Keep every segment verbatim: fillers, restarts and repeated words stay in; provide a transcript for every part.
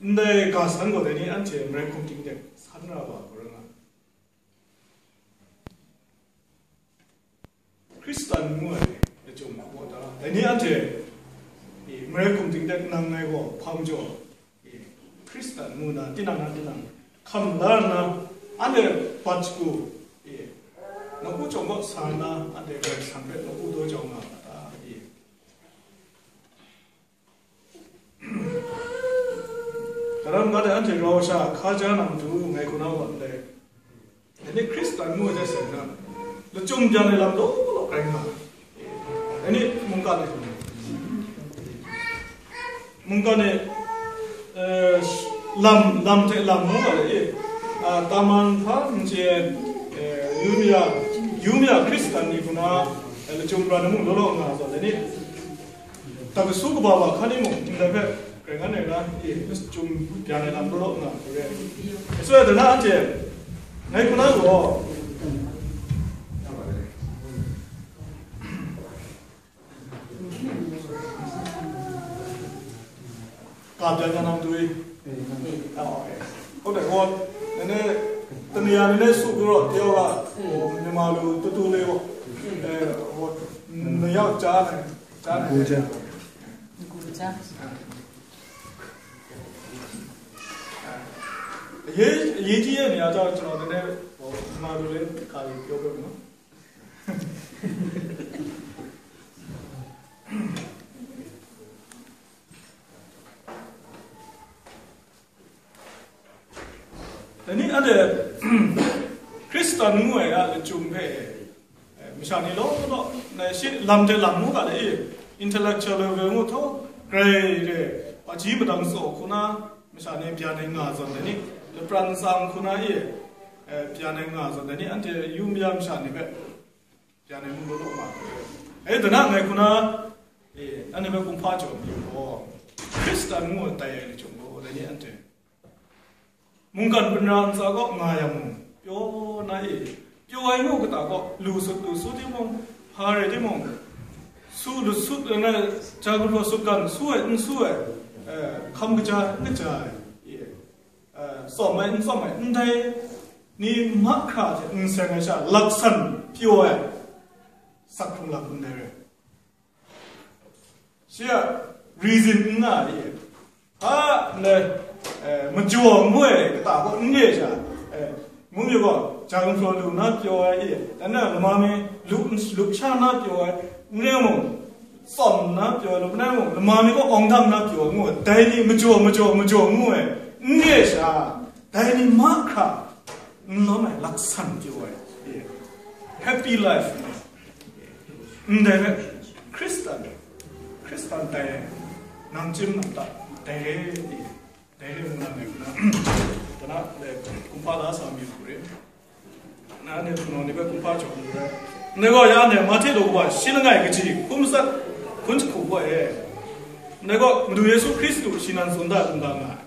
Ndai ga san gaw dai ni anhte marai hkum ting de san ra wa hku rai nga. Hkristan ngu ai lachyum hpaw da. Dai ni anhte, e, marai hkum ting de nang ngai gaw hpa majaw, e, Hkristan ngu na, tinang na tinang hkam la nna, anhte bat shagu, e, nawku chyawm kaw sa nna, anhte Karai Kasang hpe nawku daw jau nga ma ta, e. Karam ga de anhte rau sha hkaja na matu ngai hku na wa ndai. Dai ni Hkristan ngu ai hte seng na, lachyum byan ai lam law law rai nga. Dai ni mungkan e, mungkan e, eh, lam, lam hte lam ngu ga le, eh, ah, Taman hpa n chye, eh, Yumya, Yumya Hkristan ni hku na, eh, lachyum pran ai mung law law nga zawn, dai ni, Dakasu kaba wa hkan e mung, ndai hpe, Karai Kasang na, e, lachyum byan ai lam law law nga hku re. Shaloi dana anhte, ngai hku na gaw, ka byan ya na matu i? Aw, e. Kau dai gaw, nene, tani ya nene su kuro, teo ga, o, Myanmar lu tutu le gaw, e, o, naya ja na, ja na. Ngu ja. Ngu ja. Ye, ye ji ye ni a ta, chuna nene, o, Myanmar lu le ka yi pyo pyo no. Dai ni anhte Hkristan ngu ai a lachyum hpe, eh, masha ni law law, na shi lam de lam ngu ga le, intellectual level ngu htaw, grai re, aji madang tsaw hku na, masha ni byan ai nga zawn dai ni, lapran tsang hku na e, eh, byan ai nga zawn dai ni, anhte yu maya masha ni hpe, Byan ai mung law law nga. E, dana ngai hku na, e, anhte hpe kumhpa jaw mi gaw, Hkristan ngu ai tai ai lachyum gaw, dai ni anhte mungkan binra ntsa kaw nga yang mung, pyaw na e, pyaw ai ngu kata kaw, lu sut lu sut timung, hpa rai timung, su lut sut, e, na, ja gumhpraw sutgan su ai, n su ai, e, hkam kaja, n kaja ai, e, eh, tsawm ai, n tsawm ai, ndai ni mahkra hte n seng ai sha, laksan pyaw ai, sak hkrung lam ndai rai. Shi a reason n nga ai, hpa ndai, eh, majaw ngu ai kata gaw n re sha, eh, ngu mi gaw, ja gumhpraw lu na pyaw ai, dan na lama mi lu, lu sha na pyaw ai, n re mung, tsawm nna pyaw ai, lu na mung, lama mi gaw awng dam nna pyaw ai ngu ai, dai ni majaw, majaw, majaw ngu ai, n re sha, dai ni mahkra n lawm ai laksan pyaw ai, happy life, ndai hpe Hkristan, Hkristan tai ai, nang chyim nang ta, dai re, dai re mung na, dai na, dai kumhpa la sa mi hku re. Na ne hpunau ni hpe kumhpa jaw lu ai. Ndai gaw, ya ne, Mahte law wa shi langai kaji hkum matsat hkun jahku gaw e. Ndai gaw, Madu Yesu Hkristu shi nan tsun da kungga nga ai.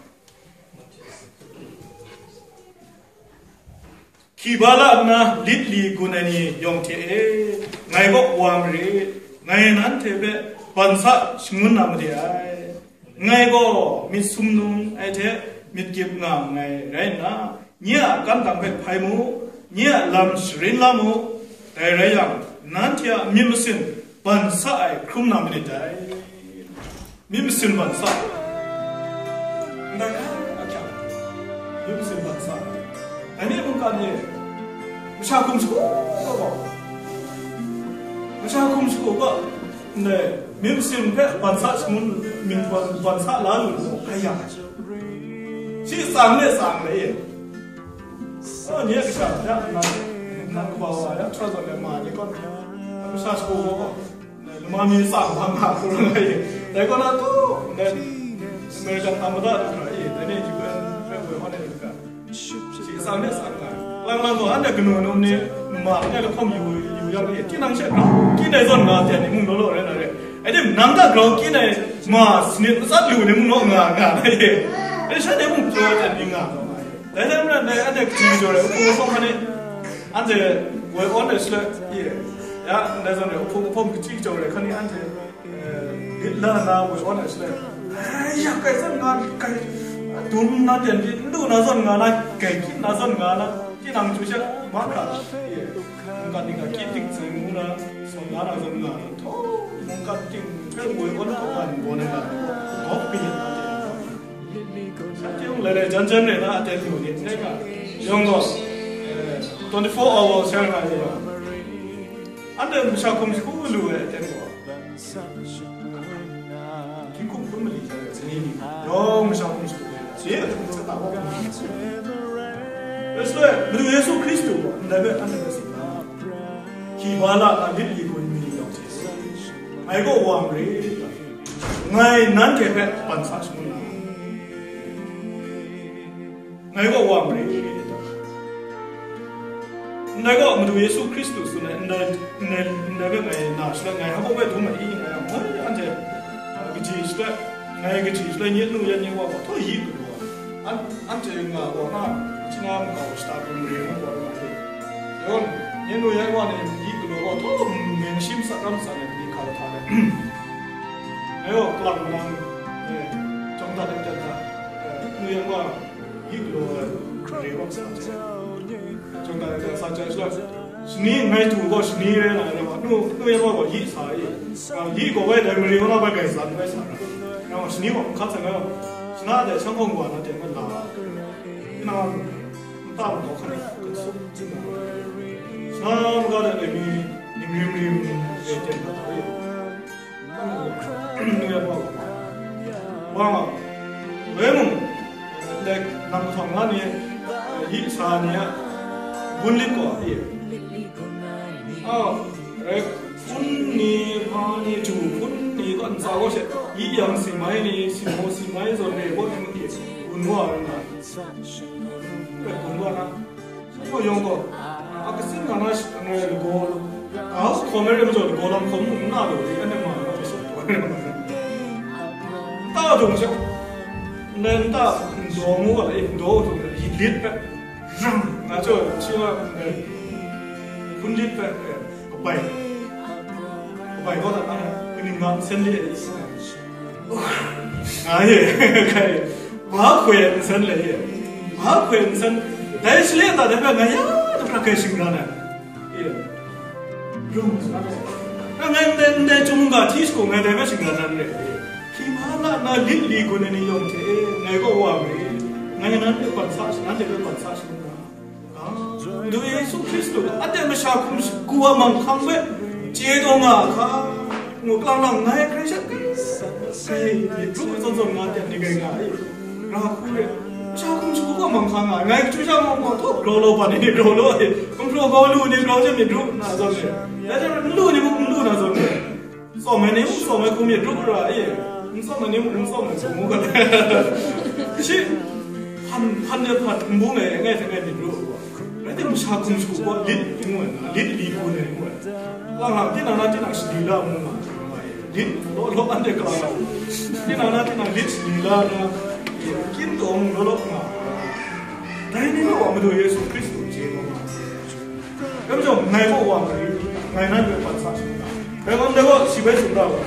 Hki ba la nna lit li gun ai ni yawng hte e, ngai kaw wa marit, ngai nanhte hpe ban sa shangun na made ai. Ngai gaw myit sumnung ai hte myit gyip nga nngai rai nna, nye a kantang hpe hpai mu, nye a lam sharin la mu, dai rai yang, nanhte a myit masin ban sa ai hkrum na manit dai. Myit masin ban sa. Ndai hkra ahkyak, myit masin ban sa. Dai ni mungkan e, masha hkum shagu gaw, masha hkum shagu gaw, ndai myit masin hpe ban sa shangun, myit ban, ban sa la lu lu, hkra ya ai. Shi tsang le tsang le e. Sa nye kasha hta nang, nang kaba wa ya, hkra zawn le ma ni kaw, masha shagu gaw, lama mi tsang hpang hta hkrum ai, dai kaw na tu, dai American tam mada du hkra e, dai ni U N hpe woi hkawn ai du hkra. Shi tsang le tsang nga. Lang lang gaw, anhte kanu num ni, ma ni lahkawng yu, yu yang e, tinang she hkra, kyin ai zawn nga pyan ni mung law law rai na re. Ai tim, nang hta grau kyin ai ma sanit matsat lu ni mung law nga, nga na e. Dai sha ni mung pyaw ai ni nga. Dai hte maren dai anhte kaji jaw ai, hpung lahkawng hkan e, anhte woi awn ai shaloi, ye, ya, ndai zawn e, hpung lahkawng kaji jaw ai hkan e, anhte, eh, lit la na woi awn ai shaloi, ai, ya, kai zan nga, kai, Dum na ten pyi, n du na zawn nga na, grai kyit na zawn nga na, tinang chyu sha, mahkra, e, mungkan ning a kyit dik tseng ngu na, sawn la na zawn nga na, htawng mungkan ting hpe woi kawn hkawhkan gaw na nga, gawk kayat na ten. Shanhte mung lailai jan jan rai na, aten lu ni, ndai nga, yawng gaw, e, twenty-four hours sha nga ai yawng. Anhte masha hkum shagu lu ai aten gaw. Hkying hkum hpun mali hta e, sani ni, yawng masha hkum shagu ai, si, kata wa hkum shagu ai. Rai shaloi, Madu Yesu Hkristu gaw, ndai hpe anhte hpe tsun na, hki ba la na lit li gun mi yawng hte si, ngai gaw wa marit, ngai nanhte hpe ban sa shangun na. Ngai gaw wa marit. Ndai gaw Madu Yesu Hkristu tsun ai, ndai, ndai, ndai hpe ngai na shaloi, ngai hpa baw bai dum ai i, ngai a moi anhte, a, kaji shaloi, ngai kaji shaloi, nye nu yan nye wa gaw, htaw yi galaw ai. An, anhte nga gaw na, hpyi na makau shata hpe mare nga gaw nga e. Yawn, nye nu yan wa ni yi galaw gaw, htaw meng shi matsat ram matsat ai ni hkau hta ai. Ngai gaw kalang manang, e, chyawm dat ai dat hta, e, nu yan wa, yi galaw ai re wa sa ai. Chyawm dat ai hta sa ai shaloi, shani ngai du gaw shani rai na, rai wa, nu, nu yan wa gaw yi sa i, a, yi gaw wai dai mari wa na bai grai zan bai sa ra. Rai wa, shani gaw hkap sai ngai gaw, shana dai shang hkawng wa na ten ngai la. Tinang, nta ma gaw hkan hkan sum, shana maga dai dai mi, ning rim rim, e ten na ta i. Nu ya wa wa. Wa wa. Woi mung, dai nang htawng la ni, yi sa ni a, bun lit gaw a pyi. Aw, rai hpun ni, hpa ni, ju hpun ni, gaw ntsa gaw she, yi yang si mai ni, si maw si mai zawn re gaw ni, bun wa rai nga. Rai bun wa na. Hpa yawng gaw, a, kasin nga na shi-, ngai lagaw, a, hkawm ai re majaw lagaw lam hkawm n na lu, anhte ma na shi taw ai re ma. Nta dung sha, ndai nta ndaw ngu ga, e, ndaw dung, yi lit hpe, rang, nga chyaw, shi wa, ndai, hpun lit hpe, e, kabai, kabai gaw da, a, kaning nga nsen li ai. Nga ye, kai, ba hkoi ai nsen le ye, ba hkoi ai nsen, dai shaloi ta dai hpe ngai ya dapra kai shingran ai. Ye. Rum, na ngai ndai, ndai chyum ga hti shagu ngai dai hpe shingran dan re. Hki ma la na lit li gun ai ni yawng hte e, ngai gaw wa re, ngai nanhte hpe ban sa, nanhte hpe ban sa shangun ga. Madu Yesu Hkristu, anhte masha hkum shagu a manghkang hpe chye taw nga a hka, ngu lang lang ngai hkrai sha kai, kai myit ru zawn zawn nga teng ni kai nga ai, ra hku re, masha hkum shagu a manghkang nga ai, ngai kachyu sha mung gaw, htaw grau law ban ni grau law ai, gumhpraw gau lu ni grau hte myit ru na zawn re, dai hte n lu ni mung n lu na zawn re. Tsawm ai ni mung tsawm ai hkum myit ru ra e, n tsawm ai ni mung n tsawm ai hkum mu ga. Shi, hpan, hpan de hpan, n bung ai, ngai hte ngai myit ru. Rai timung, masha hkum shagu gaw lit ngu ai, lit li gun ai ngu ai. Lang lang, tinang na tinang shali la mu nga, lit law law anhte kalang lang. Tinang na tinang lit shali la na, kyin taw mu law law nga. Dai ni gaw Madu Yesu Hkristu chye mu nga. Dai majaw, ngai gaw wa marit, ngai nanhte hpe ban sa shangun ga. Dai gaw, ndai gaw, shi bai tsun da wa,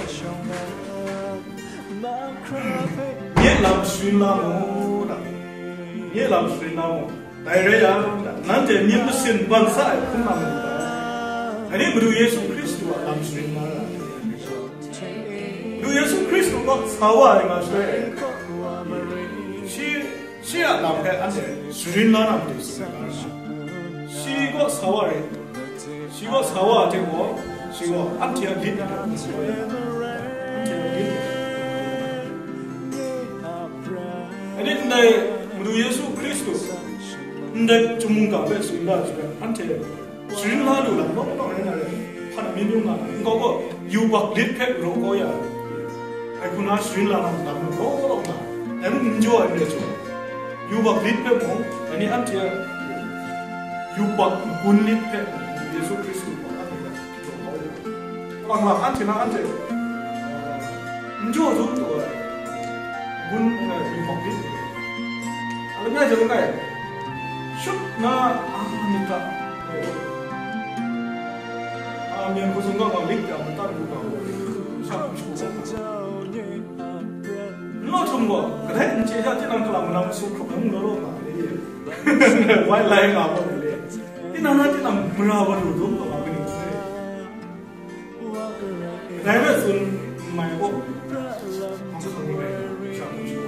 nye lam sharin la mu, da. Nye lam sharin la mu. Dai rai yang, da, nanhte myit masin ban sa ai hkum na matu ga. Ngai ni Madu Yesu Hkristu a lam sharin la ra. Madu Yesu Hkristu gaw sa wa ai nga shaloi, shi Shi a lam hpe anhte sharin la na matu tsun ai, shi gaw sa wa rai, shi gaw sa wa ai hte gaw, shi gaw anhte a lit ai hte, anhte a lit ai hte. Anhte ndai Madu Yesu Hkristu, ndai chyum mungga hpe tsun da ai hte, anhte sharin la lu lam law law rai na rai, hpan myit yu nga ai, nkau gaw yubak lit hpe raw kau ya ai, hku na sharin la na lam law law nga ai, dai mung n jaw ai n rai chyu, yubak lit hpe mung, dai ni anhte a yubak n-gun lit hpe Yesu Hkristu gaw anhte hpe jaw kau ya ai. Kalang lang anhte na anhte, uh, n jaw dum taw ai, gun, uh, yu hpawk lit, a, langai hte langai, shut na, a, myit hta, a, myen hku sung ga ma lik hte a matan lu ga, sha hkum shagu ga, n law Gaw, kadai n chye sha, tinang kalang manam su hkrup ai mung law law nga ai. Wai lai nga gaw le. Tinang na tinang mara wa lu dum gaw nga ni. Kadai rai tsun mai gaw, hkang hkang ni rai, sha hkang sha.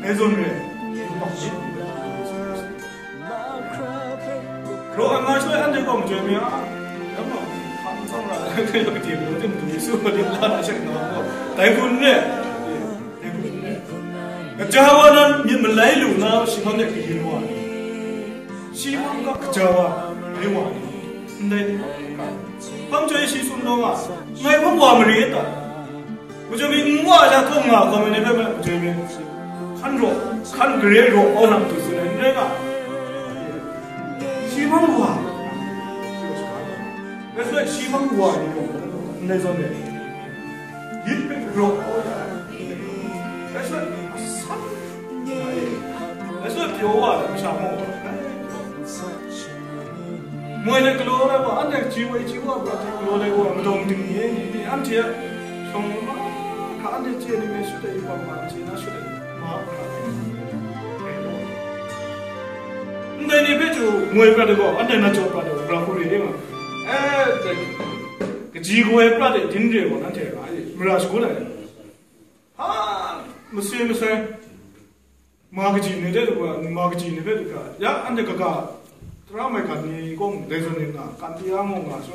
Dai zawn re, yubak shi. Raw ai nga shaloi anhte gaw majoi mi a, dai maw, hpa n tsawm ra ai, hkrai wa kade maw, tim du Yesu gaw lit la na shek na gaw, dai hpun re, dai hpun re. Gaja wa nan myit malai lu na, shi hpang de kayin wa ni? Shi hpang ga gaja wa, rai wa ni? Ndai ni hpang ga. Hpang joi shi tsun taw nga, ngai hpang wa mare ta? Majoi mi n wa sha hkawng nga hkawm ai ni hpe majoi mi hkan raw, hkan gare raw kau na matu tsun ai n rai nga. Shi hpang wa, rai shaloi shi hpang wa ni gaw ndai zawn e, lit hpe raw kau ya ai. Rai shaloi asan, rai shaloi pyaw wa ai masha maw, moi let galaw ai wa, anhte kaji woi ji wa, bra hte galaw ai wa, madawng dingli ai ni, anhte a shawng mahkra, anhte chye ni me shut ai, yubak ma chye na shut ai, mahkra. Ndai ni hpe chyu moi prat ai gaw, anhte na jaw prat ai wa, bra hku re de ma. E, kaji kaw ai prat e din re wa, nanhte nga ai, mara shagun ai. Ha, masai masai. Ma kaji ni de, ma kaji ni hpe du ga, ya, anhte kaga, tara maigan ni gaw dai zawn ni nga, kan di a mu nga, so,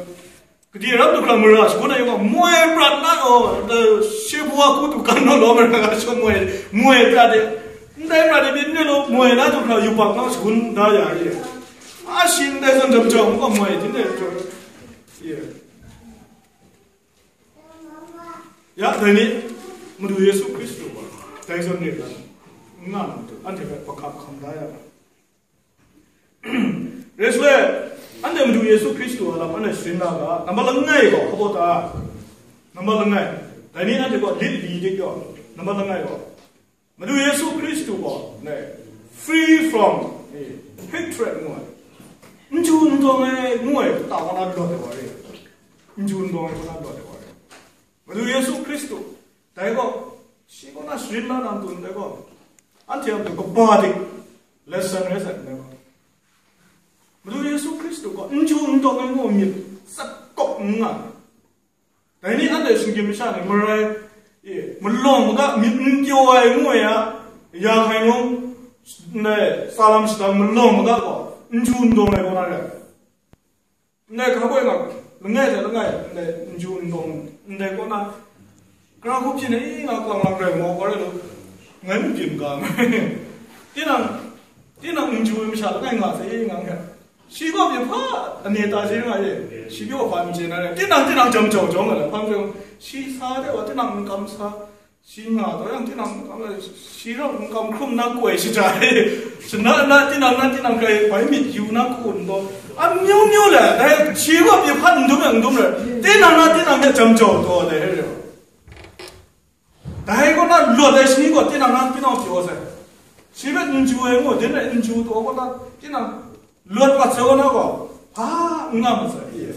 kadi rap du hkra mara shagun ai gaw, moi prat na gaw, da, shi baw a hku du kan naw law mara nga, so, moi, moi prat de, ndai prat de, byin de law, moi na du hkra yubak na shagun da ya ye. A shi ndai zawn dam jau gaw, moi, din de jau ye. Ya, dai ni, Madu Yesu Hkristu gaw, dai zawn re ai, n nga na matu, anhte hpe hpa hkam hkam da ya. Rai shaloi, anhte Madu Yesu Hkristu a lam anhte sharin na ga, nambat langai gaw, hpa ta, nambat langai, dai ni anhte gaw lit li dik gaw, nambat langai gaw, Madu Yesu Hkristu gaw, ne, free from, eh, hatred ngu ai, n ju n dawng ai ngu ai, ta kaw na lawt ai wa re, n ju n dawng ai kaw na lawt ai wa re. Madu Yesu Hkristu, dai gaw, shi kaw na sharin na na matu ndai gaw, anhte a matu kaba dik lesson rai sai ndai gaw, Madu Yesu Hkristu gaw n ju n dawng ai ngu myit tsat kawp n nga. Dai ni anhte shinggyim masha ni marai, e, malawng maga myit n kyaw ai ngu ai a, ya hkai nung, ndai tsalam shadang malawng maga gaw, n ju n dawng ai kaw na rai. Ndai hka koi nga, langai hte langai, ndai n ju n dawng, ndai kaw na, gara hku hpyi na, i, nga kawlang lang rai mau, gaw rai lu, ngai mu byin ga, tinang, tinang n ju ai masha langai nga sai, i, nga hkra. Shi gaw pyi hpa, ane ta shi nga ye, shi pyi hpa n chye na re, tinang, tinang jam jau jau nga le, hpang jau, shi sa de wa, tinang n kam sa, shi nga taw yang, tinang n kam, shi rau n kam hkrum na koi shi ja, shana na, tinang na, tinang kai, bai myit yu na kun taw, amyu myu le, dai shi gaw pyi hpa n dum yang n dum le, tinang na, tinang de jam jau taw de, he re. Dai kaw na lawt ai shani gaw tinang na tinang pyaw sai. Shi hpe n ju ai ngu, den ai n ju taw kaw na tinang lawt wat sai kaw na gaw, hpa n nga mat sai, e,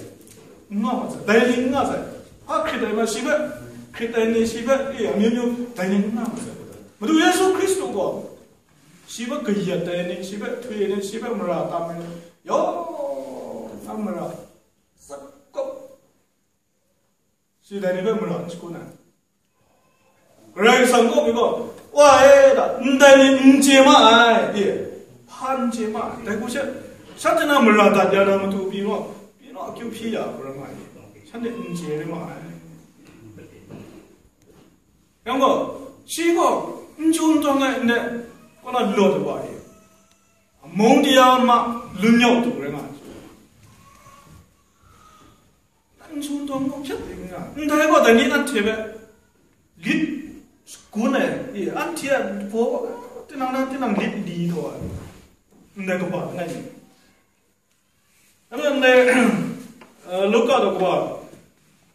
n nga mat sai, dai ni n nga sai. Hpa hkrit ai ma, shi hpe hkrit ai ni, shi hpe, e, amyu myu, dai ni n nga mat sai. Madu Yesu Hkristu gaw, shi hpe kayat ai ni, shi hpe htwi ai ni, shi hpe mara tam ai ni, yawng a mara, tsap kawp, shi dai ni hpe mara n shakun ai. Karai Kasang kaw mi gaw, wa e da, ndai ni n chye ma ai, pyi, hpa n chye ma ai, dai hku she, shanhte na mara dat ya na matu pyi naw, pyi naw, akyu hpyi ya, hparam ai, shanhte n chye rai ma ai. Yang gaw, shi gaw, n ju n dawng ai, ndai, kaw na lawt ai wa e, amung daya ma, lun yawk du rai nga ai. N ju n dawng gaw hpyet dik n nga. Ndai gaw, dai ni anhte hpe lit shagun ai, e, anhte a baw gaw, tinang na tinang lit li taw ai, ndai kaba langai ni. Anhte, eh, Luka daw kaba,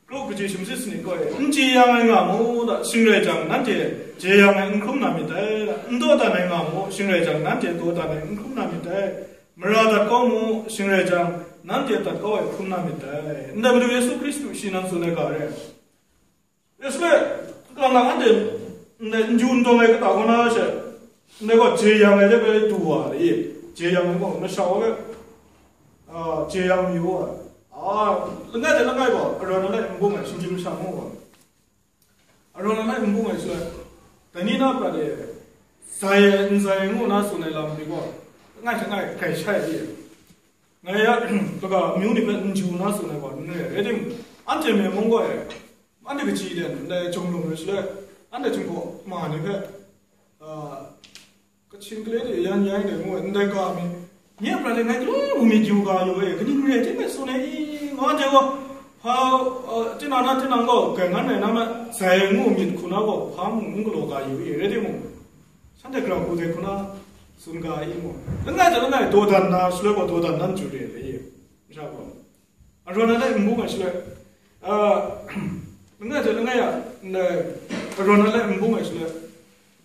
kru kaji sumsit sanit gaw e, n chye yang ai nga mu da, shing rai jang, nanhte chye yang ai n hkrum na myit dai, n dawdan ai nga mu, shing rai jang, nanhte dawdan ai n hkrum na myit dai, mara dat kau mu, shing rai jang, nanhte dat kau ai hkrum na myit dai. Ndai Madu Yesu Hkristu shi nan tsun ai ga re. Yesu e, kalang lang anhte ndai n ju n dawng ai kata kaw na she, ndai gaw jeyang ai hte bai du wa ai, jeyang ai gaw masha wa hpe, a, jeyang mayu wa ai. A, langai hte langai gaw, arawn alai n bung ai, shinggyim masha ngu gaw, arawn alai n bung ai shaloi, dai ni na prat e, zai ai, n zai ai ngu na tsun ai lam ni gaw, langai hte langai grai shai ai. Ngai ya, kaga amyu ni hpe n ju na tsun ai wa n re, rai timung, anhte me mung gaw e, anhte kaji den, ndai jung lung rai shaloi, anhte Jinghpaw ma ni hpe, a, kachin kale de yan yan de ngu ai, ndai ga mi, nye a prat e ngai galaw mu myit yu ga yu e, kaning re ai hte mung tsun ai i, nga de gaw, hpa, a, tinang na tinang gaw, grai ngan rai na ma, zai ngu myit hku na gaw, hpa mung n galaw ga yu i, rai timung, shanhte grau hku de hku na tsun ga ai i mu. Langai hte langai dawdan na shaloi gaw dawdan nan chyu re ai i, masha gaw. Arawn alai n bung ai shaloi, a, langai hte langai a, n-, arawn alai n bung ai shaloi,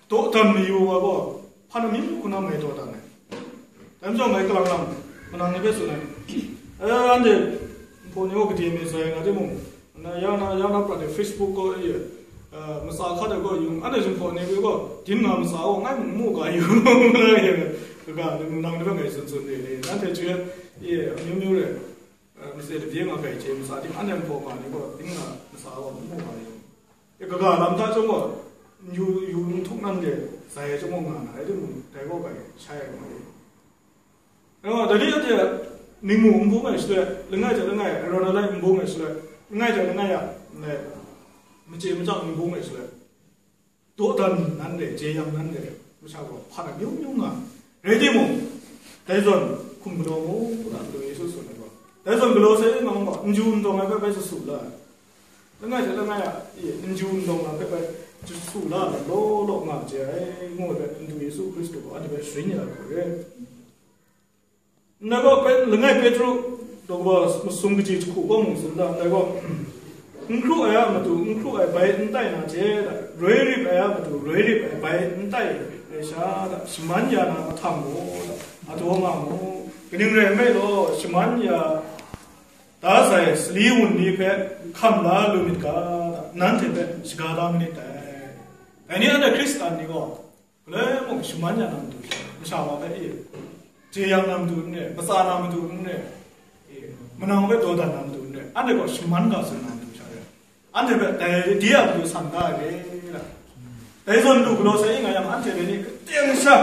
dawdan mayu wa gaw, hpan amyu hku na mai dawdan ai. Dai majaw ngai kalang lang, manang ni hpe tsun ai. E, anhte, nhpaw ni gaw gade me zai nga timung, na ya na, ya na prat e Facebook gaw, e, e, matsa hkat ai gaw yung, anhte Jinghpaw ni hpe gaw, din nga matsa gaw, ngai mung mu ga yu, kaga, manang ni hpe ngai tsun tsun re, e, nanhte chye, e, amyu myu re, e, matse labye nga grai chye matsa tim, anhte nhpaw ma ni gaw, din nga matsa gaw, mu ga yu. E, kaga lam hta chyawm gaw, yu, yu n htuk nan de, zai ai chyawm gaw nga na, rai timung, dai gaw grai shai ai gaw, e. Dai ni anhte ningmu n bung ai shaloi, langai hte langai, arawn alai n bung ai shaloi, langai hte langai a, ndai, machye machyang n bung ai shaloi, dawdan nan re, jeyang nan re, masha gaw hpan amyu myu nga. Rai timung, dai zawn hkum galaw mu, ngu na Madu Yesu tsun ai gaw. Dai zawn galaw sai nga gaw, n ju n dawng ai hpe bai su su la ai. Langai hte langai a, e, n ju n dawng ai hpe bai su su la ai, law law nga ai hte ai, ngu ai hpe, Madu Yesu Hkristu gaw anhte hpe sharin ya ai hku re. Ndai gaw Pe-, langai Petru, daw masum kaji jahku gaw mung tsun da, ndai gaw, n hkru ai a matu n hkru ai bai n tai na hte, roi rip ai a matu roi rip ai bai n tai ai sha, shaman ya na mahtang gaw, a taw nga mu. Kaning rai nme law, shaman ya da sai sali wun ni hpe hkam la lu myit ga, nanhte hpe shaga da manit dai. Dai ni anhte Hkristan ni gaw, galoi mung shaman ya na matu sha, masha wa hpe, e, jeyang na matu n re, matsa na matu n re, e, manang hpe dawdan na matu n re, anhte gaw shaman ga tsun na matu sha re, anhte hpe dai di a matu san da ai re, dai zawn lu galaw sai nga yang, anhte dai ni katen sha,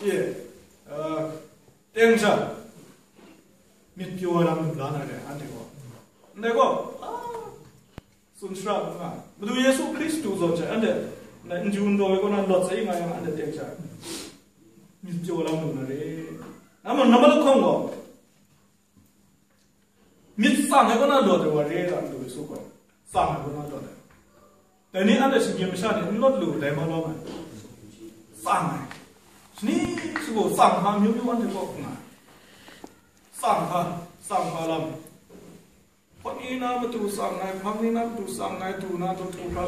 e, a, ten sha, myit pyaw ai lam lu la na re, anhte gaw, ndai gaw, a, tsun shara n nga. Madu Yesu Hkristu zawn hte anhte, ndai n ju n dawng ai kaw na lawt sai nga yang, anhte ten sha, myit pyaw lam lu na re. Namma, namma lahkawng gaw, myit tsang ai kaw na lawt ai wa re, Madu Yesu gaw, tsang ai kaw na lawt ai. Dai ni anhte shinggyim masha ni n lawt lu dai ma lawm ai. Tsang ai. Shani shagu tsang hpa myu myu anhte kaw nga ai. Tsang hpa, tsang hpa lam. Hpawt ni na matu tsang ai, hpang ni na matu tsang ai, du na du hkra,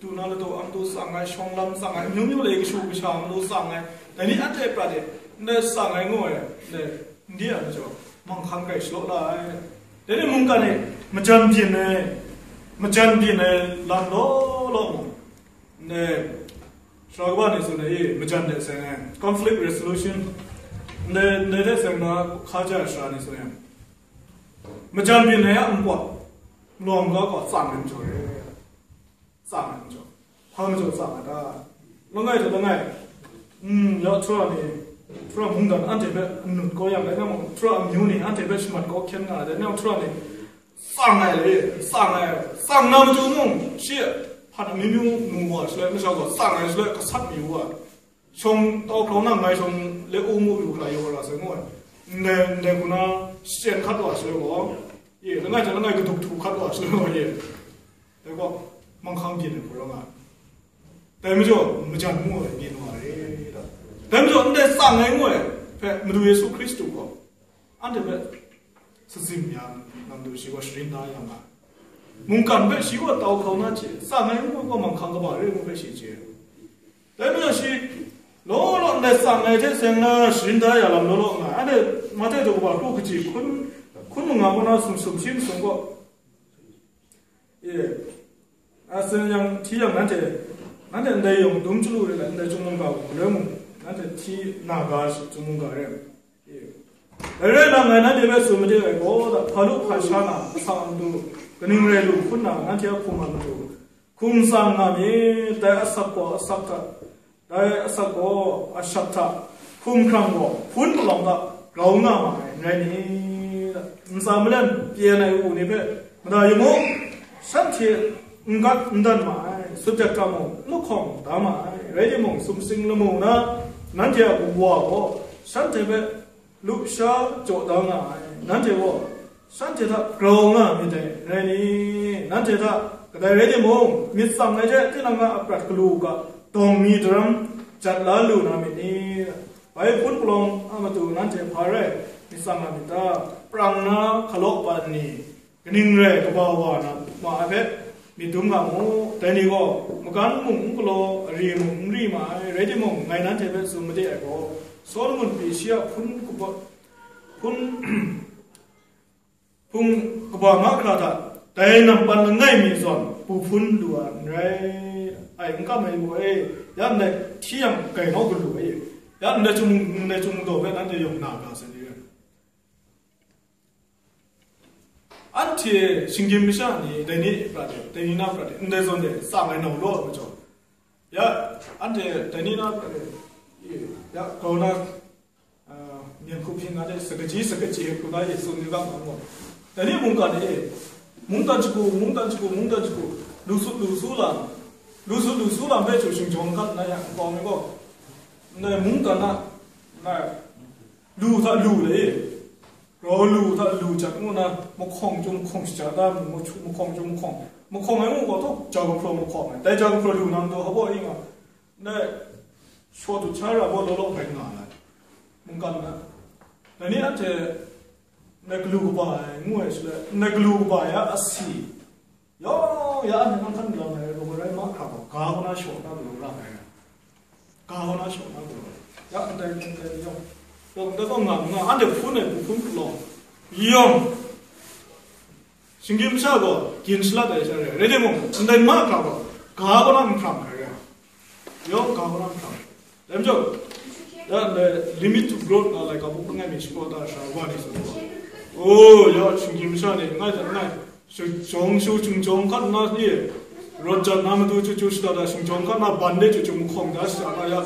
du na ladaw a matu tsang ai, shawng lam tsang ai, amyu myu lai kashu kasha a matu tsang ai, dai ni anhte prat e, ndai tsang ai ngu ai, ndai n di ai majaw, manghkang grai shalaw la ai. Dai ni mungkan e, majan byin ai, majan byin ai lam law law mung, ndai, sara kaba ni tsun ai, majan de seng ai, conflict resolution, ndai, ndai de seng na hkaja ai sara ni tsun ai. Majan byin ai a npawt, malawng ga gaw tsang ai majaw re. Tsang ai majaw. Hpa majaw tsang ai ta? Langai hte langai, mm, ya, Htara ni, Htara mungdan anhte hpe n nut kau yang, dai na mung, Htara amyu ni anhte hpe shamat kau hkyen nga ai, dai na mung, Htara ni tsang ai le, tsang ai, tsang na matu mung, shi hpan amyu myu mu wa shaloi, masha gaw tsang ai shaloi, gasat mayu wa. Shawng tau hkrau na ngai shawng le u mu lu hkra yaw ra sai ngu ai. Ndai, ndai hku na shachyen hkat wa shaloi gaw, ye, langai hte langai kaduk htu hkat wa shaloi gaw, ye, dai gaw, manghkang byin ai hku rawng ai. Dai majaw, majan ngu ai byin wa re, da. Dai majaw, ndai tsang ai ngu ai hpe Madu Yesu Hkristu gaw, anhte hpe sazim ya na matu shi gaw sharin da ya nga ai. Mungkan hpe shi gaw tau hkau na hte, tsang ai ngu gaw manghkang kaba re ngu hpe shi chye ai. Dai majaw shi, law law ndai tsang ai hte seng na sharin da ya lam law law nga ai. Anhte Mahte daw kaba hku kaji hkun, hkun mung nga kaw na sum sum shi masum gaw, e, a, tsun yang, hti yang nanhte, Nanhte ndai yawng dum chyalu re ai, ndai chyum mungga gaw galoi mung, nanhte hti na ga shi chyum mungga re ai. Dai rai nna, ngai nanhte hpe tsun made ai gaw, hpa lu hpa sha na, asak a matu, kaning rai lu hpun na, nanhte a hkum a matu, hkum tsang nga myit, dai asak gaw asak hta, dai asak gaw ashak hta, hkumhkrang gaw hpun palawng hta grau nga ma ai, n rai ni? Ntsa malen pyen ai u ni hpe mada yu mu, shanhte n gat n dan ma ai, sut dat hkra mung n lahkawng da ma ai, rai timung, sumsing lamu na nanhte a kawa gaw shanhte hpe lusha jaw da nga ai, nanhte gaw shanhte hta grau nga myit dai, n rai ni? Nanhte hta kadai rai timung, myit tsang ai hte tinang a aprat galu u ga, dawng mi daram jat la lu na myit ni? Bai hpun palawng a matu nanhte hpa rai myit tsang nga myit ta? Prang na hkalaw pan ni, kaning rai kaba wa na ma ai hpe myit dum nga mu. Dai ni gaw magan mung n galaw, ari mung n ri ma ai. Rai timung, ngai nanhte hpe tsun made ai gaw, Solomon pyi shi a hpun kaba, hpun hpung kaba mahkra hta dai nampan langai mi zawn bu hpun lu ai n rai. Ai, n kam ai gaw e, ya ndai hti yang gainau galu ai e, ya ndai chyum, ndai chyum daw hpe nanhte yawng na ga sai ni rai. Anhte shinggyim masha ni dai ni prat de, dai ni na prat de, ndai zawn de tsang ai nau law ai majaw, ya, anhte dai ni na prat de, ya, grau na, a, myen hkup hpyi nga de, sagaji sagaji hku na Yesu ni lam nga gaw, dai ni mungkan e, mungdan shagu, mungdan shagu, mungdan shagu, lu sut lu su lam, lu sut lu su lam hpe chyu shingjawng hkat na yang nkau mi gaw, ndai mungdan na, na, lu hta lu le, grau lu hta lu jat ngu na, mahkawng chyum mahkawng shaja da mu, mahkawng chyum mahkawng, mahkawng ai ngu gaw, tawk ja gahpraw mahkawng ai, dai ja gahpraw lu na matu hpa baw ing a, ndai shaw dut sha ra baw law law hpai nga ai, mungkan na. Dai ni anhte ndai galu kaba ai ngu ai shaloi, ndai galu kaba ai a asi, yawng ya anhte nang hkan lam ai, rawng rai mahkra gaw, ga kaw na shaw na galaw ra ai. Ga kaw na shaw na galaw. Ya ndai, ndai yawng, yawng ndai gaw nga, nga, anhte hpun ai, bu hpun hpun law. Yawng, shinggyim masha gaw gyin shalat ai sha re ai. Rai timung, ndai mahkra gaw, ga kaw na nhprang ai re ai. Yawng ga kaw na nhprang. Dai majaw, ya ndai limit to growth nga laika buk langai mi shapraw da sha wa ni tsun gaw, o, ya shinggyim masha ni, ngai hta ngai, Shing-, jawng shu shing jawng hkat nna ni, rawt jat na matu chyu chyu shada da, shing jawng hkat nna ban de chyu chyu mahkawng da shada na ya,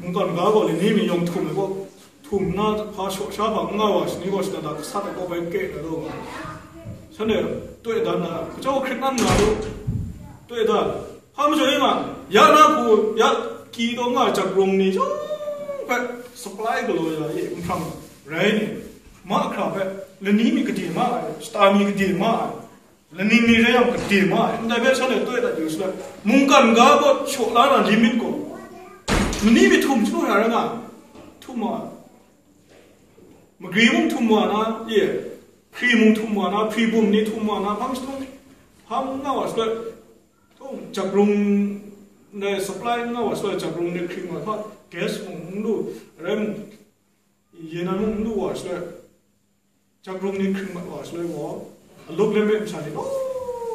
mungkan ga gaw lani mi yawng htum ai gaw, htum nna hpa shaw sha hpa n nga wa shani gaw shada da, gasat ai gaw bai keh na lu nga. Shanhte toi dan na, kachau hkrit nan nga lu, toi dan. Hpa majaw e nga, ya na hku, ya ki taw nga ai jak rung ni chyawm hpe supply galaw ya e, nhprang rai ni, mahkra hpe, lani mi gade ma ai, shata mi gade ma ai, laning mi rai yang gade ma ai, ndai hpe shanhte toi dat yu shaloi, mungkan ga gaw shaw la na limit gaw, mani mi htum chyalu ya rai nga, htum ma ai, magri mung htum wa na, ye, hpri mung htum wa na, hpri bum ni htum wa na, hpang shatung, hpang nga wa shaloi, htung, jak rung, ndai supply nga wa shaloi, jak rung ni hkring wa hpa, gas mung n lu, rai mung, ye nan mung n lu wa shaloi, jak rung ni hkring mat wa shaloi gaw, aluk lem me masha ni law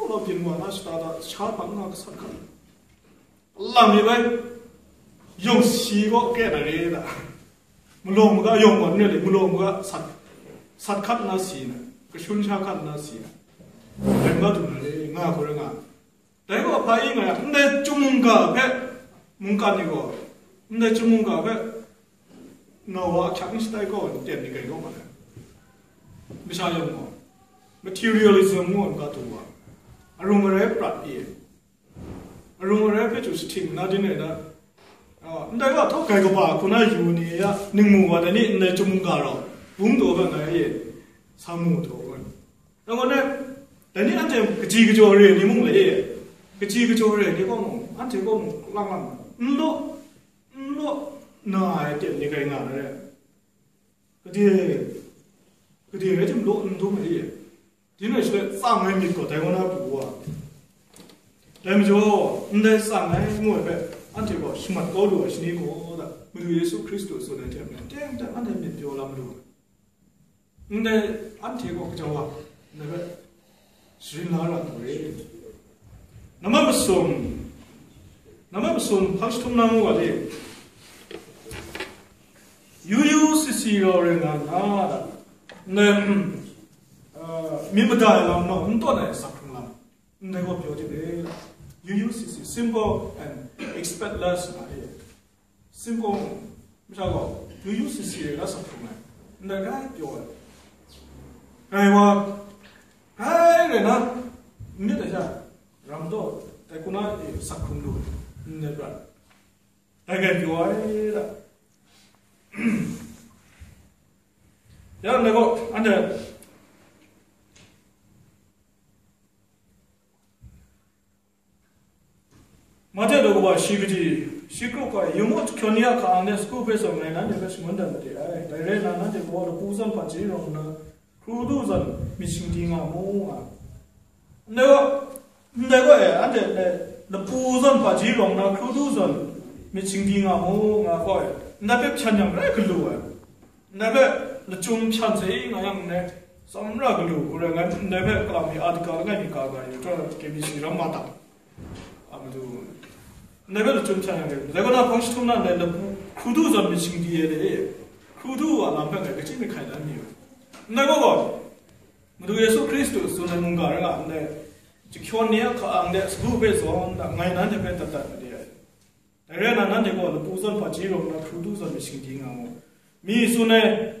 law byin wa na shata da, sha hpa n nga gasat hkan. Lam mi bai, yawng si gaw keh na re da. Malawng maga yawng gaw n re le, malawng maga sat, sat hkat nna si na, kashun sha hkat nna si na. Rai nga du na re, nga hku rai nga. Dai gaw hpa i nga yang, ndai chyum mungga hpe, mungkan ni gaw, ndai chyum mungga hpe, Noa ahkyak n shatai gaw, nteng ni gai gaw ma ai. Masha yawng gaw, materialism ngu ai ga du wa, arung arai prat i, arung arai hpe chyu sahting na din rai na, a, ndai wa htaw gai kaba hku na yu ni ya, ningmu wa dai ni ndai chyum mungga rau, bung taw ga ngai e, sa mu taw ga. Dai gaw na, dai ni anhte kaji kajaw re ni mung le, kaji kajaw re ni gaw mung, anhte gaw mung, lang lang, n law, n law na ai ten ni gai nga na re. Gade, gade rai tim law n dum ai, dai rai shaloi tsang ai myit gaw dai gaw na pru wa. Dai majaw, ndai tsang ai ngu ai hpe, anhte gaw shamat kau lu ai shani gaw da, Madu Yesu Hkristu tsun ai hte maren, teng teng anhte myit pyaw lam lu ai. Ndai anhte gaw kajau wa, ndai hpe sharin la ra mu re. Nambat masum, Hpa masum hpang jahtum na mu ga le. Yu yu si si rau rai nga na, ndai, mm, a, myit mada ai lam naw n tawn ai sak hkrung lam, ndai gaw pyaw di re. Yu yu si si, simple and expect less nga e. Simple, masha gaw, yu yu si si rai la sak hkrung ai, ndai grai pyaw ai. Grai wa, grai rai na, myit ai sha, ram taw, dai kuna e sak hkrung lu, ndai prat. Dai grai pyaw ai da. Ya, ndai gaw, anhte, Mahte daw kaba shi kaji, shi krup ai, yu mu, jahkyawn ni a hka-ang de sagu hpe zawn ngai nanhte hpe shangun dat made ai. Dai rai nna, nanhte gaw lapu zawn hpaji rawng nna, hkru du zawn myit shingdi nga mu, nga. Ndai gaw, ndai gaw e, anhte ndai lapu zawn hpaji rawng nna, hkru du zawn myit shingdi nga mu, nga gaw e, ndai hpe hpyan yang grai galu ai. Ndai hpe lachyum hpyan sai nga yang ndai, tsawmra galu hku rai ngai, ndai hpe kalam mi article langai mi ka ga yu, K B C ram ma tang. A matu. Ndai hpe lachyum hpyan yang rai. Dai kaw na hpang jahtum na ndai lapu, hkru du zawn myit shingdi ai de, hkru du a lam hpe ngai kachyi mi hkai dan mi ai. Ndai gaw gaw, Madu Yesu Hkristu tsun ai mungga rai nga ndai, jahkyawn ni a hka-ang de sagu hpe zawn nna, ngai nanhte hpe dat dat made ai. Dai rai nna, nanhte gaw lapu zawn hpaji rawng nna, hkru du zawn myit shingdi nga mu. Mi tsun ai,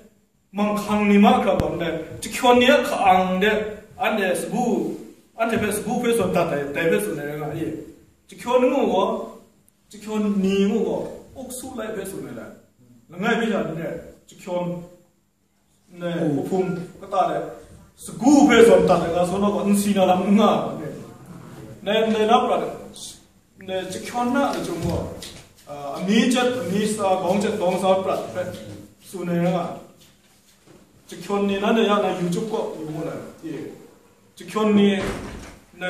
manghkang ni mahkra gaw ndai, jahkyawn ni a hka-ang de, anhte sagu, anhte hpe sagu hpe zawn dat ai, dai hpe tsun ai rai nga i? Jahkyawn ngu gaw, jahkyawn ni ngu gaw, uksu lai hpe tsun ai lai. Langai mi hta n re, jahkyawn, ne, hkum kata de, sagu hpe zawn dat ai, nga saw na gaw, n si na lam n nga ai, ne, ne, ne, na prat, ne, jahkyawn na lachyum gaw, a, amying chyet, amying sa, gawng chyet, gawng sa prat hpe tsun ai rai nga. Jahkyawn ni nanhte ya na YouTube kaw yu mu na, e, jahkyawn ni, ne,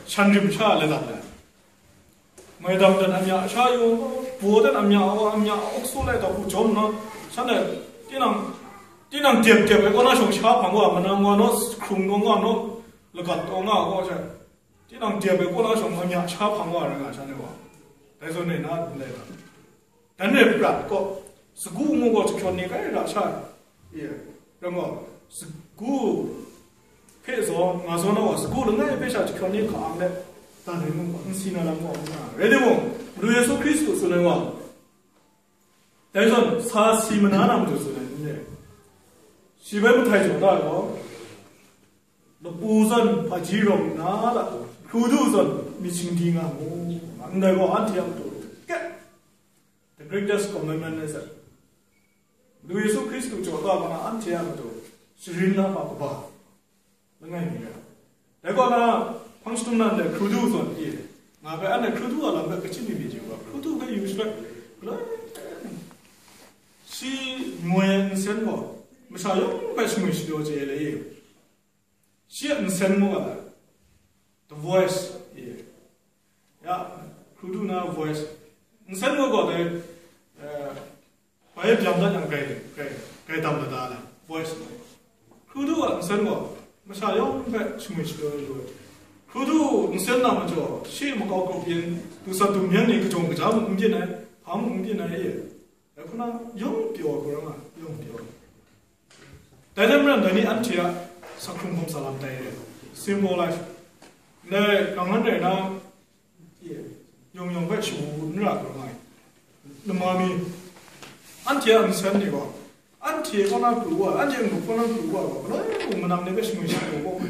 shan rim sha lai dat ai. Mai dam dan amya sha yu, baw dan amya, awa amya, uksu lai ta hku jawm nna, shanhte tinang, tinang dep dep ai kaw na shawng sha hpang wa, manang wa naw, hkrung naw nga naw, lagat taw nga gaw sha, tinang dep ai kaw na shawng amya sha hpang wa rai nga, shanhte wa. Dai zawn e na, ndai ga. Dan re prat gaw, sagu ngu gaw jahkyawn ni grai ra sha ai. Ye, rai gaw, sagu hpe zawn, nga zawn na gaw, sagu langai hpe sha jahkyawn ni hka-ang let, dan re ngu gaw, n si na lam gaw n nga. Rai timung, Madu Yesu Hkristu tsun ai wa, dai zawn, sa si mana na matu tsun ai n re. Shi bai mahtai jaw da ai gaw, lapu zawn hpaji rawng nna la, hkru du zawn myit shingdi nga mu. Ndai gaw anhte a matu, ke, the greatest commandment is that, Madu Yesu Hkristu jaw da ai na anhte a matu sharin na hpa kaba langai mi rai. Dai kaw na, hpang jahtum na ndai hkru du zawn pyi, nga hpe anhte hkru du a lam hpe kachyi mi mi chyu ga, hkru du hpe yu shaloi, galoi, shi ngoi ai nsen gaw, masha yawng hpe shamwi shapyaw chye ai le i? Shi a nsen mu ga la, The Voice, e. Ya, hkru du na Voice. Nsen mu gaw dai, eh, bai byam dat yang gai, gai, gai dam da da la, Voice. Hkru du a nsen gaw, masha yawng hpe shamwi shapyaw ai lu ai. Hkru du nsen na majaw, shi makau kau byin, du sat du myang ni kajawng kaja mung n byin ai, hpa mung n byin ai, e. Dai hku na, yawng pyaw ai hku rai nga, yawng pyaw. Dai hte maren dai ni anhte a sak hkrung hkum sa lam tai re, symbolize. Ndai, kangran rai na, ye, yawng yawng hpe shagu n ra hku rai nga ai. Nama mi, anhte a nsen ni gaw, anhte kaw na pru wa, anhte n-gup kaw na pru wa gaw, galoi mung manang ni hpe shamwi shapyaw gaw,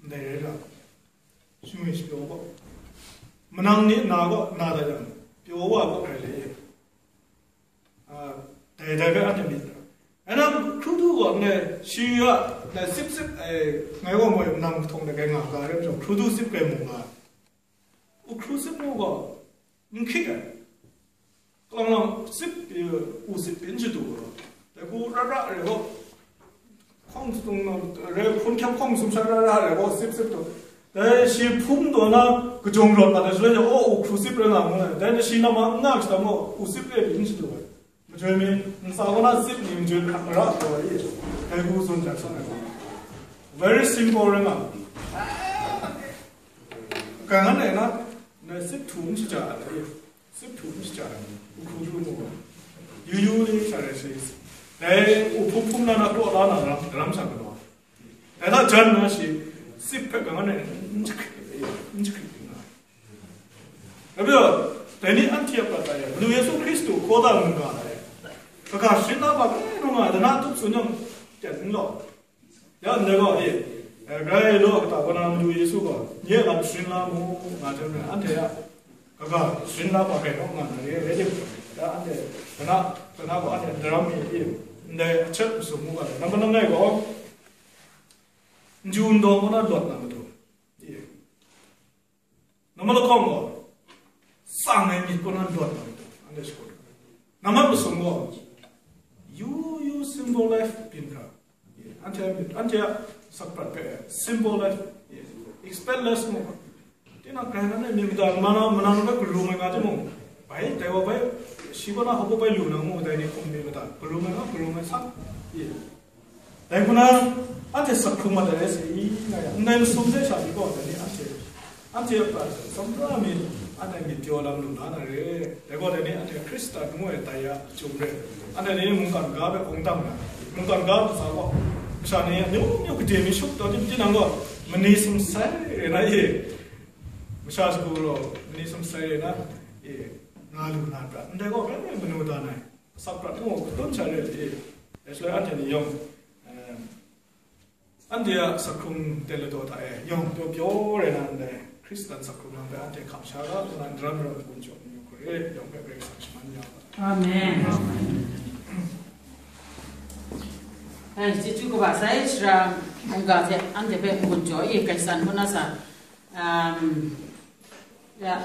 ndai rai ra, shamwi shapyaw gaw, manang ni nna gaw, nna dat yang, pyaw wa gaw hkrai le. A, dai dai hpe anhte myit ra. Anhte hkru du gaw, ndai, shi ya, ndai sip sip, e, ngai gaw moi nang kahtawng de kai nga ga ai rai majaw, hkru du sip kai mu ga. U hkru sip mu gaw, n hkyik ai. Kalang lang sip, e, u sip pyi n shadu ai. Dai hku ra ra rai gaw, hkawng sung, rai hpun hkyep hkawng sum sha ra ra rai gaw, sip sip taw. Dai shi hpung taw na kajawng rawt mat ai shaloi, oh, u hkru sip rai nga mu ai. Dai na shi nama n nga shadam gaw, u sip rai pyi n shadu ai. Majoi mi, ntsa kaw na sip ni majoi hkrak mara taw ai, dai hku tsun jang shang ai. Very simple rai nga. Kangran rai na, Dai sip htu n shaja ai, sip htu n shaja ai, u hku du mu ai. Yu yu ni sha rai shi, dai u hpung hpung na na kraw la na ram, ram sha galaw. Dai hta jan na shi, sip hpe kang ngai n jahkrit, n jahkrit nga ai. Dai majaw, dai ni anhte a prat ai, Madu Yesu Hkristu hkaw da mu nga ai. Kaga sharin la ba grai rawng nga ai, dana tup tsun yang, kyan n law. Ya ndai gaw, e, e, grai law kata kaw na Madu Yesu gaw, nye a lam sharin la mu, nga hte maren, anhte a kaga sharin la hpa grai kaw nga na re, rai tim, ya anhte, kana, kana gaw anhte daram mi, e, ndai ahkyep masum mu ga, namma langai gaw, n ju n dawng kaw na lawt na matu, e, Namma lahkawng gaw, tsang ai myit kaw na lawt na matu, anhte shakawn. Namma masum gaw, yu yu simple life byin hkra. Anhte a myit, anhte a sakprat hpe simple life, expect less mu. Tinang grai nan e myit mada, mana, manang bai garum ai nga timung, bai, dai wa bai, shi kaw na hpa bai lu na mu, dai ni hkum myit mada, garum ai nga, garum ai sa. Dai hku na, anhte sak hkrung mat ai rai sa i, nga yang, ndai masum hte sha pyi gaw, dai ni anhte, anhte a prat, sumra mi, anhte myit pyaw lam lu la na re. Dai gaw, dai ni anhte Hkristan ngu ai tai a chyum re. Anhte ni mungkan ga hpe hkungdang na, mungkan ga ntsa gaw, masha ni amyu myu gade mi shut taw, tinang gaw, mani sumsai re na e, masha shagu gaw, mani sumsai re na e, nga lu na prat, ndai gaw, rai rai manu da na ai. Sak prat mung, kadawn sha re ai hte, dai shaloi anhte ni yawng, em, anhte a sak hkrung ten ladaw hta e yawng pyaw pyaw rai na ndai Hkristan sak hkrung lam hpe anhte hkam sha ga, nna n ram ram gun jaw n yu hku re, yawng hpe Karai Kasang shaman ya u. Amen. Ai, chyeju kaba sai, sara mungga hte anhte hpe n-gun jaw i, Karai Kasang kaw na sa, um, ya,